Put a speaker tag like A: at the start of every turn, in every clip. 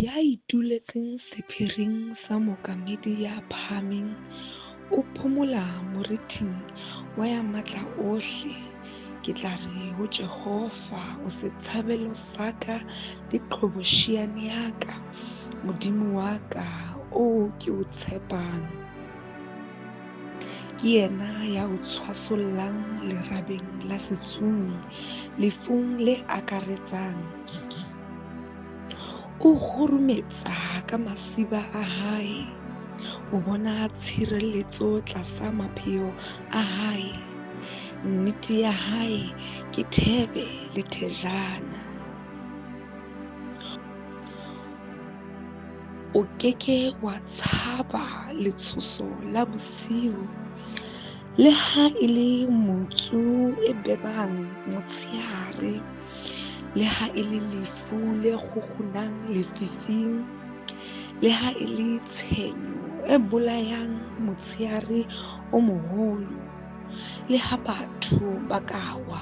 A: Ya ituletseng sephiring sa Mookamedi ya Phahameng o phomola moriting wa Ya Matla ohle. Ke tla re ho Jehova, o setshabelo sa ka le qhobosheane ya ka, Modimo wa ka, oo ke o tshepang. Ke yena ya o tshwasollang lerabeng la setsomi, lefung le akaretsang. O kgurumetsa ka masiba a hae, o bona tshireletso tlasa mapheo a hae. Nnete ya hae ke thebe le thejana. O ke ke wa tshaba letshoso la bosiu, le ha e le motsu e bebang motshehare, le ha e le lefu le kgukgunang lefifing, le ha e le tshenyo e bolayang motshehare o moholo. Le ha batho ba ka wa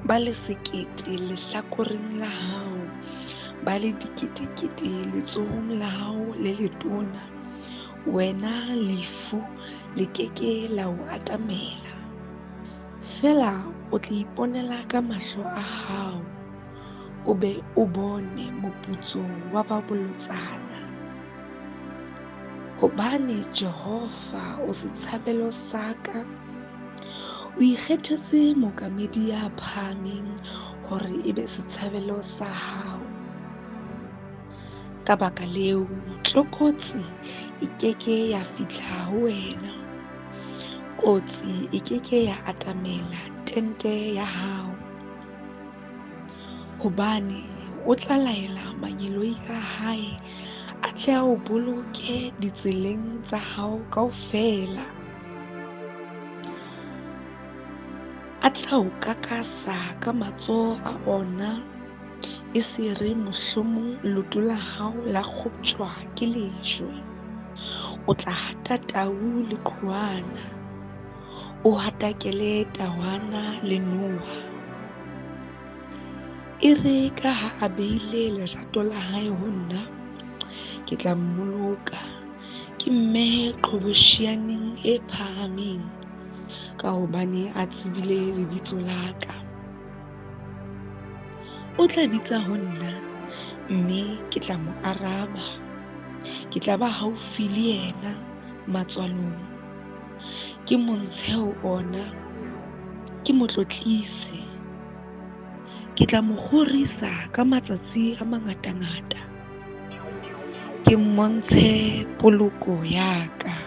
A: ba le 1000 lehlakoreng la hao, ba le diketekete letsohong la hao le letona, wena lefu le ke ke la o atamela. Feela o tla iponela ka mahlo a hao, o be o bone moputso wa ba bolotsana. Hobane Jehova o setshabelo sa ka, o ikgethetse Mookamedi ya Phahameng hore e be setshabelo sa hao. Ka baka leo, tlokotsi e ke ke ya fihla ho wena, kotsi e ke ke ya atamela tente ya hao. Hobane o tla laela mangeloi a hae, a tle a o boloke ditseleng tsa hao kaofela. A tla o kakasa ka matsoho a ona, esere mohlomong leoto la hao la kgoptjwa ke lejwe. O tla hata tau le qhowana, o hatakele tawana le noha. Ere ka ha a beile lerato la hae ho nna, ke tla mmoloka, ke mmehe qhobosheaneng e phahameng, kahobane a tsebile lebitso la ka. O tla bitsa ho nna, mme ke tla mo araba. Ke tla ba haufi le yena matswalong, ke mo ntshe ho ona, ke mo tlotlise. Ke tla mo kgorisa ka matsatsi a mangatangata, ke mmontshe poloko ya ka.